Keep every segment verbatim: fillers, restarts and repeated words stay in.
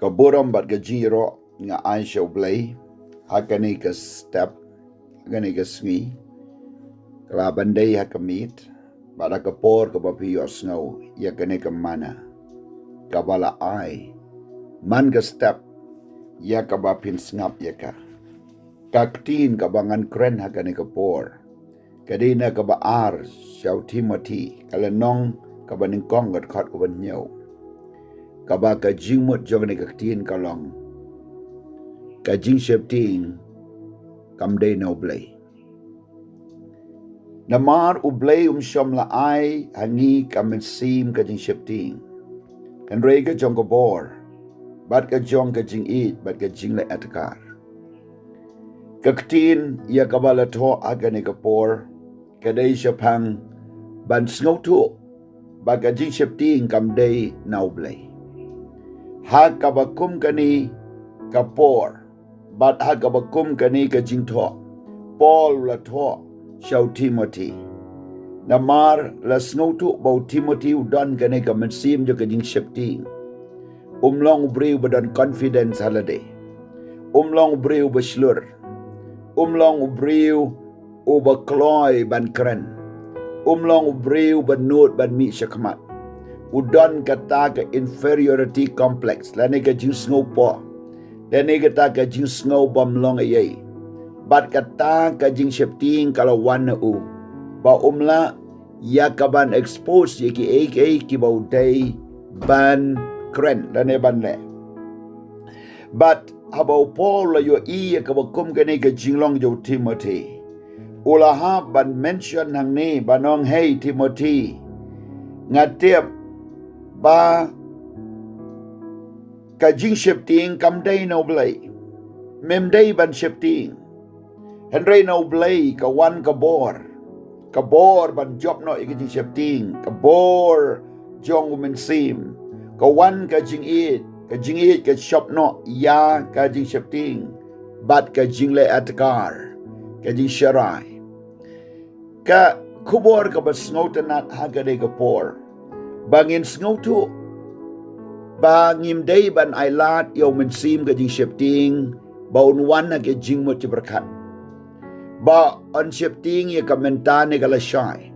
Ka burom bad ka jingïaroh nga ai sha U Blei ha kane ka step, ha kane ka sngi, ka la ban dei ha ka miet bad ha ka por kaba phi ïohsngew ïa kane ka mana kaba la ai man ka step, ïa kaba phin sngap ïa ka. Ka ktien kaba ngan kren ha kane ka por ka dei na kaba ar sha u Timothi, ka lynnong kaba nyngkong, ka dkhot kaba hynñiew, kaba ka jingmut jong kane ka ktien ka long: Ka jingsheptieng kam dei na U Blei. Namar U Blei um shym la ai ha ngi ka mynsiem ka jingsheptieng, hynrei ka jong ka bor, bad ka jong ka jingïeit, bad ka jingleh adkar. Ka ktien ïa kaba la thoh ha kane ka por ka dei shaphang ban sngewthuh ba ka jingsheptieng kam dei na U Blei. Ha kaba kum kane ka por bad ha kaba kum kane ka jingthoh, Paul u la thoh sha u Timothi. Namar la sngewthuh ba u Timothi u don kane ka mynsiem jong ka jingsheptieng. Um long u briew ba don confidence ha lade. Um long u briew ba shlur. Um long u briew uba kloi ban kren. Um long u briew ba nud ban mih shakhmat. U don kata ka inferiority complex, lane ka jingsngewpoh, lane kata ka jingsngew bym long ei ei. Bad kata ka jingsheptieng ka la wan na u ba um lah ïa ka ban expose ïa kiei kiei kiba u dei ban kren lane ban leh. Bad haba u Paul u la ïohi ïa kaba kum kane ka jinglong jong u Timothi, u la hap ban mention hangne ban ong, "Hei Timothi, nga tip ba ka jingsheptieng kam dei na U Blei. Mem dei ban sheptieng. Hynrei na U Blei ka wan ka bor, ka bor ban jop noh ïa ka jingsheptieng, ka bor jong u Mynsiem. Ka wan ka jingïeit, ka jingïeit ka jop noh ïa ka jingsheptieng, bad ka jingleh adkar, ka jingsharai." Ka khubor kaba sngewtynnat ha kane ka por ba ngin sngewthuh ba ngim dei ban ailad ïa u Mynsiem ka jingsheptieng ba un wan ha ka jingmut jingpyrkhat, ba un sheptieng ïa ka mynta ne ka lashai,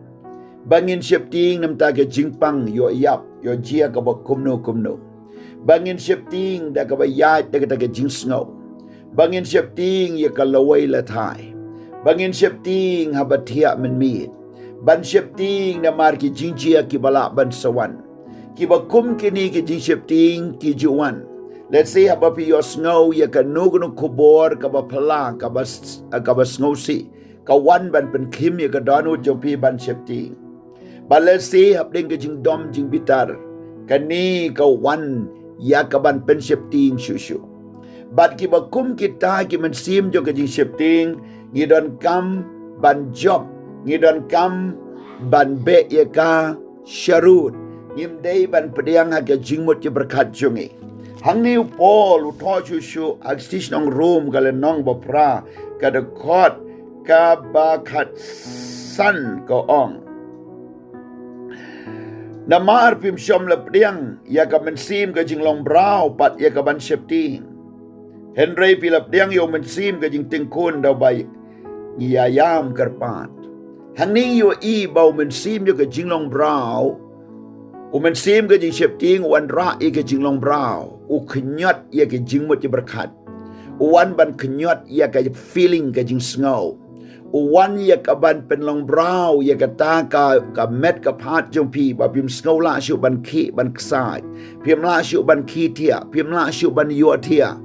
ba ngin sheptieng na ka bynta ka jingpang, ïoh ïap, ïoh jia kaba kumno kumno, ba ngin sheptieng da kaba ïaid da kata ka jingsngew, ba ngin sheptieng ïa ka lawei lathai, ba ngin sheptieng haba thiah mynmiet, ban sheptieng namar ki jingjia kiba lah ban sa wan. Kiba kum kine ki jingsheptieng ki ju wan. Let's say haba phi ïohsngew ïa kano kano ka khubor kaba phylla, kaba s-, kaba sngewsih, ka wan ban pynkhim ïa ka dohnud jong phi ban sheptieng. Bad let's say hapdeng ka jingdom jingbitar, kane ka wan ïa ka ban pynsheptieng shuh shuh. Bad kiba kum kita ki mynsiem jong ka jingsheptieng, ngi donkam ban jop, ngi donkam ban beh ïa ka sharud. Ngim dei ban pdiang ha ka jingmut jingpyrkhat jong ngi. Hangne u Paul u thoh shuh shuh ha ka shnong Rom, ka lynnong ba phra, ka dkhot kaba khatsan, ka ong: "Namar phim shym la pdiang ïa ka mynsiem ka jinglong brau pat ïa ka ban sheptieng, hynrei phi la pdiang ïa u Mynsiem ka jingtieng khun da uba ngi ïa ïam kyrpad." Hangne ngi ïohi ba u mynsiem ïa ka jinglong brau, u mynsiem ka jingsheptieng u wanrah ïa ka jinglong brau, u kynñiot ïa ka jingmut jingpyrkhat, u wan ban kynñiot ïa ka feeling, ka jingsngew, u wan ïa ka ban pynlong brau ïa kata ka, ka met ka phad jong phi, ba phim sngew lah shuh ban khih ban ksaid, phim lah shuh ban khie thiah, phim lah shuh ban ïohthiah.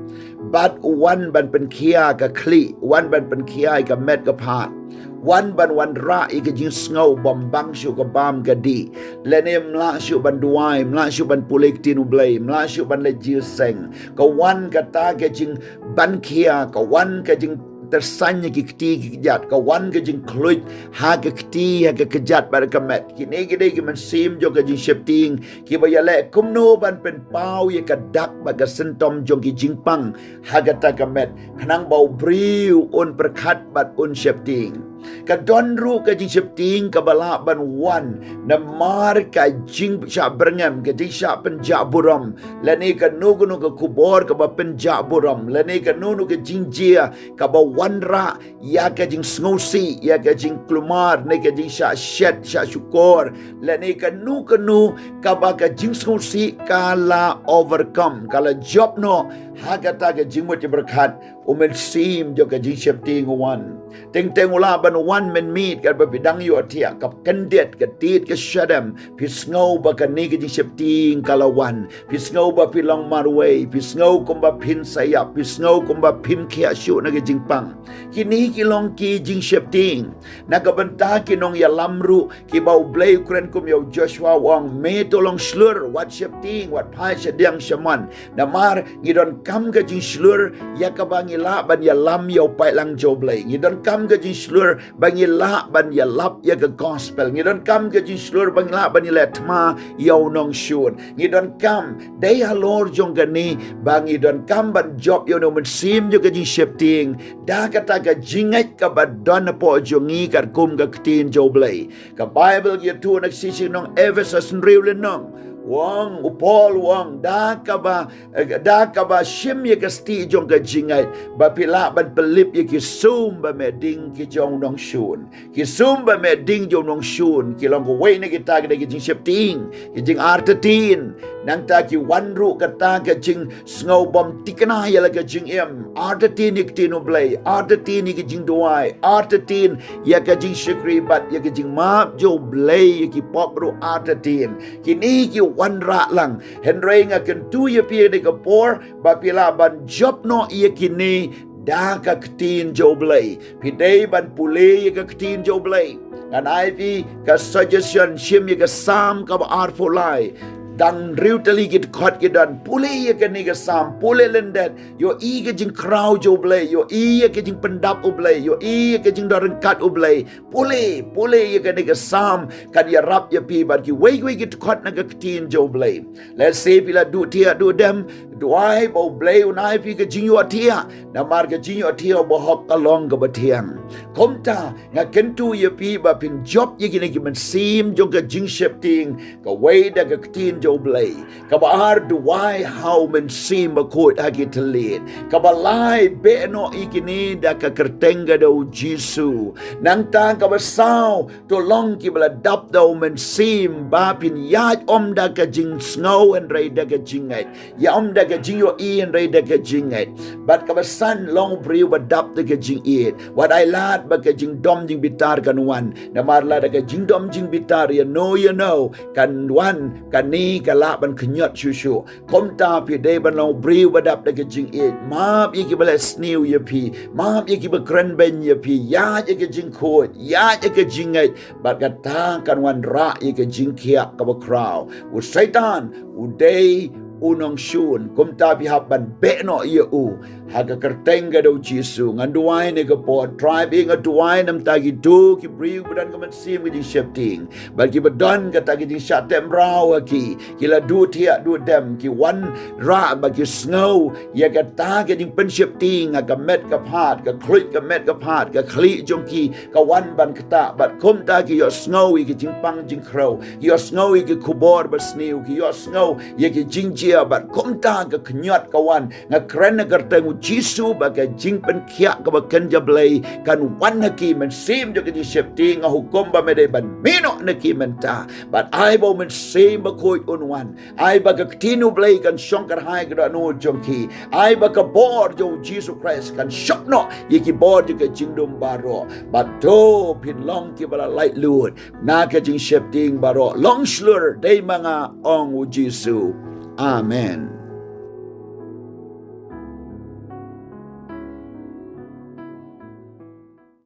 Bad u wan ban pynkhia ka khlieh, u wan ban pynkhia ïa ka met ka phad, u wan ban wanrah ïa ka jingsngew bym bang shuh ka bam ka dih, lane ym lah shuh ban duwai, ym lah shuh ban pule ktien U Blei, ym lah shuh ban leit jingïaseng. Ka wan kata ka jingpynkhia, ka wan ka jingtyrsan ïa ki kti ki kjat, ka wan ka jingkhluit ha ka kti ha ka kjat bad ka met. Kine ki dei ki mynsiem jong ka jingsheptieng kiba ïaleh kumno ban pynpaw ïa ka dak bad ka symptom jong ki jingpang ha kata ka met, khnang ba u briew un pyrkhat bad un sheptieng. Ka don ruh ka jingsheptieng kaba lah ban wan namar ka jingshah byrngem, ka jingshah pynjah burom, lane kano kano ka khubor kaba pynjah burom, lane kano kano ka jingjia kaba wanrah ïa ka jingsngewsih, ïa ka jingkulmar, ne ka jingshah shet, shah shukor, lane kano kano kaba ka jingsngewsih ka la overcome, ka la jop noh, ha kata ka jingmut jingpyrkhat, u Mynsiem jong ka jingsheptieng u wan. Teng teng u lah ban wan mynmiet katba phi dang ïohthiah, ka kyndit, ka tied, ka shadem, phi sngew ba kane ka jingsheptieng ka la wan. Phi sngew ba phi long marwei, phi sngew kumba phin sa ïap, phi sngew kumba phim khiah shuh na ka jingpang. Kine ki long ki jingsheptieng. Na ka bynta ki nongïalam ruh, kiba U Blei u kren kum ïa u Joshua, u ong, me to long shlur, wat sheptieng, wat phai shadiang shamon. Namar ngi donkam ka jingshlur ïa kaba ngi lah ban ïalam ïa u paidlang jong U Blei. Ngi donkam ka jingshlur ba ngi lah ban ïalap ïa ka gospel. Ngi donkam ka jingshlur ba ngi lah ban ïaleh thma ïa u nongshun. Ngi donkam, dei halor jong kane, ba ngi donkam ban jop ïa une u Mynsiem jong ka jingsheptieng da kata ka jingngeit kaba don hapoh jong ngi katkum ka Ktien jong U Blei. Ka Baibl ka ïathuh na ka shithi sha ki nong Ephesus hynriew lynnong. U ong, u Paul u ong, da kaba, eh, da kaba shim ïa ka stieh jong ka jingngeit, ba phi lah ban pynlip ïa ki sum ba meh ding ki jong u nongshun. Ki sum ba meh ding jong u nongshun ki long kawei na kita ki dei ki jingsheptieng, ki jingartatien. Nangta ki wan ruh kata ka jingsngewbym thikna ïa la ka jingim. Artatien ïa ka Ktien U Blei, artatien ïa ka jingduwai, artatien ïa ka jingshakri bad ïa ka jingmap jong U Blei ïa ki pop ruh artatien. Kine ki wanrah lang. Hynrei nga kyntu ïa phi ha kane ka por ba phi lah ban jop noh ïa kine da ka Ktien jong U Blei. Phi dei ban pule ïa ka Ktien jong U Blei. Ngan ai phi ka suggestion, shim ïa ka Salm kaba arphew lai. Tang hynriew tylli ki dkhot ki don. Pule ïa kane ka Salm, pule lyndet. Ïohi ka jingkhraw jong U Blei, ïohi ïa ka jingpyndap U Blei, ïohi ïa ka jingdon ryngkat U Blei. Pule, pule ïa kane ka Salm, kan ïarap ïa phi bad kiwei kiwei ki dkhot na ka Ktien jong U Blei. Lehse phi la duh thiah duh dem, duwai ba U Blei un ai phi ka jingïohthiah, namar ka jingïohthiah bahok ka long kaba thiang. Kumta, nga kyntu ïa phi ba phin jop ïa kine ki mynsiem jong ka jingsheptieng, kawei da ka Ktien jong U Blei. Kaba ar, duwai ha u Mynsiem Bakhuid ha ki thylliej. Kaba lai, beh noh ïa kine da ka kyrteng ka jong U Jisu. Nangta kaba saw, to long kiba la dap da u Mynsiem, ba phin ïaid ym da ka jingsngew hynrei da ka jingngeit. Ïaid ym da ka jingïohi hynrei da ka jingngeit. Bad kaba san, long u briew ba dap da ka jingïeit. Wat ai lad ba ka jingdom jingbitar kan wan. Namar lada ka jingdom jingbitar ïano ïano kan wan, kane ka lah ban khñiot shuh shuh. Kumta phi dei ban long u briew ba dap da ka jingïeit. Map ïa kiba leh sniew ïa phi. Map ïa kiba kren beiñ ïa phi. Ïaid ïa ka jingkhuid, ïaid ïa ka jingngeit. Bad kata kan wanrah ïa ka jingkhiah kaba khraw. U Soitan u dei u nongshun, kumta phi hap ban beh noh ïa u ha ka kyrteng ka jong U Jisu. Ngan duwai ha kane ka por, Trai, nga duwai namar kito ki briew ba don ka mynsiem ka jingsheptieng, bad kiba don kata ka jingshah teh mraw ha ki, ki la duh thiah duh dem, ki wanrah ba ki sngew ïa kata ka jingpynsheptieng ha ka met ka phad, ka khluit ka met ka phad, ka khlieh jong ki ka wan ban ktah, bad kumta ki ïohsngew ïa ki jingpang jingkhrew, ki ïohsngew ïa ki khubor basniew, ki ïohsngew ïa ki jingjia, bad kumta ka khñiot ka wan. Nga kren ha ka kyrteng U Jisu ba ka jingpynkhiah kaba kynja Blei kan wan ha ki, mynsiem jong ka jingsheptieng nga hukum ba me dei ban mih noh na ki mynta. Bad ai ba u Mynsiem Bakhuid un wan. Ai ba ka Ktien U Blei kan shong kyrhai ha ka dohnud jong ki. Ai ba ka bor jong U Jisu Khrist kan shop noh ïa ki bor jong ka jingdum baroh. Bad to phin long kiba la laitluid na ka jingsheptieng baroh. Long shlur, dei ma nga, ong U Jisu. Amen.